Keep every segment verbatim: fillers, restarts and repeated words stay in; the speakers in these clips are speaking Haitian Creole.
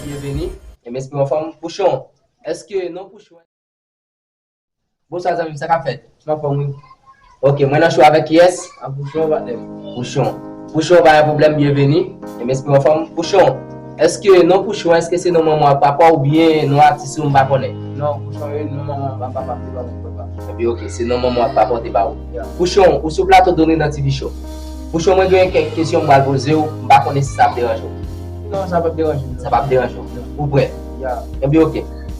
Bienveni. E m espere w anfòm. Pouchon, èske non Pouchon? Bonswa zanmi m, sa k ap fèt? M anfòm wi. Ok, mwen nan show avèk kiyès? A Pouchon, patnè m. Pouchon. Pouchon, pa gen pwoblèm, bienveni. E m espere w anfòm. Pouchon, èske non Pouchon, èske se non manman w ak papa w oubyen non atis ou, m pa konnen? Non, Pouchon, wi, non manman m ak papa m te ba mwen, papa. Epi ok, se non manman w ak papa w te ba ou. Ya. Pouchon, ou sou plato Don Renan T V Show. Pouchon, mwen gen kèk kesyon m pral poze w, m pa konnen si sa ap deranje w. Non, sa p ap deranje m. Sa p ap deranje w. Non. Ou prè? Ya. Epi ok.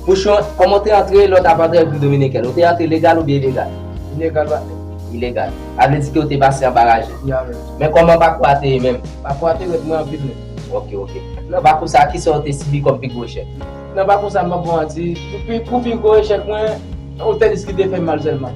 Pouchon, kòman w te antre lè w t ap antre Repiblik Dominikèn? Ou te antre legal oubyen ilegal? Ilegal, patnè. Ilegal. Sa vle di ke w te pase anba raje. Ya, men. Men kòman pakou a te ye menm? Pakou a te rèd mwen anpil menm. Ok, ok. Nan pakou sa, kisa w te sibi kòm pi gwo echèk? Nan pakou sa, m p ap ba w manti, pou pi, pou pi gwo echèk mwen, yon tenis ki te fè m mal sèlman.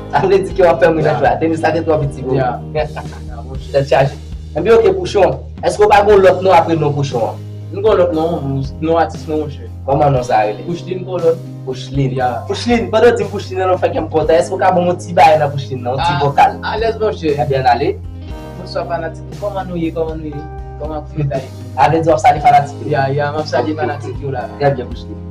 Sa vle di ke w ap fè m ri nan show la. Tenis la te twò piti pou ou. Ya. Ya, monchè. Tèt chaje. Ebyen, ok, Pouchon. Èske w pa gen yon lòt non apre non Pouchon an? M gen yon lòt non, non atis mwen, monchè. Kòman non sa rele? Pouchlin Kolòn. Pouchlin. Ya. Pouchlin, pandan w di m Pouchlin nan, w fè kè m kontan. Èske w ka ban m yon ti bagay nan Pouchlin nan, yon ti vokal? Alèz, monchè. Ebyen, ale. Bonswa, fanatik. Kòman nou ye? Kòman nou ye? Kòman ap fèt la? A vle di w ap salye fanatik yo? Ya, ya, m ap salye fanatik yo la. Trè byen, Pouchlin.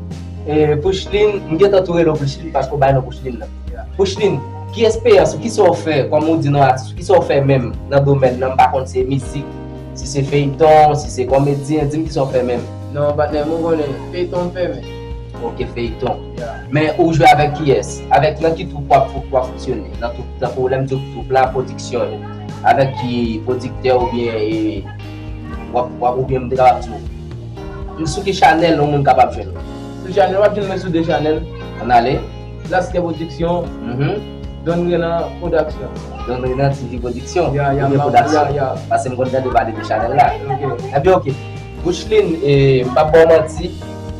E, Pouchlin, m gentan tou rele w Pouchlin paske w bay non Pouchlin nan. Ya. Pouchlin, ki esperyans ou, kisa w fè, kòm ou di non atis ou, kisa w fè menm nan domèn nan, m pa konn se mizik, si se feyton, si se kòmedyen, di m kisa w fè menm. Non, patnè m, ou konnen, feyton m fè menm. Ok, feyton. Ya. Men ou jwe avèk kiyès? Avèk nan ki twoup w ap, w ap fonksyone? Nan twoup, tankou lè m di w twoup la, pwodiksyon yo. Avèk ki pwodiktè oubyen, e, w ap, w ap, oubyen m te kapab di w, sou ki chanèl yon moun kapab jwenn ou? Sou chanèl, w ap jwenn mwen sou de chanèl. Ann ale. Laskè Pwodiksyon, Mhm. Don Renan Pwodiksyon. Don Renan T V Pwodiksyon. Ya, ya, Oubyen ma- Pwodiksyon. Ya, ya. Paske m konn tande pale de chanèl la. Ok. Ebyen, ok. Pouchlin, e, m p ap ba w manti,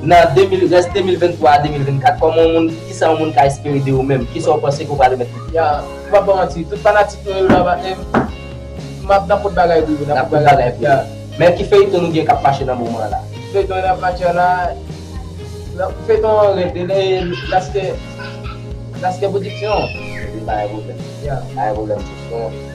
nan de mil, rès de mil venntwa a de mil vennkat, kòman yon moun, kisa yon moun ka espere de ou menm? Kisa w panse ke w pral remèt li? Ya, m p ap ba w manti, tout fanatik nou yo la, patnè m, m ap nan pot bagay pou yo, nan pot bagay pou yo. Ya. Men ki feyton nou gen k ap mache nan moman an la? Feyton n ap mache la, la, feyton an rèd, e, Laskè, Laskè Pwodiksyon. Pa gen pwoblèm. Ya. Pa gen pwoblèm, Pouchlin.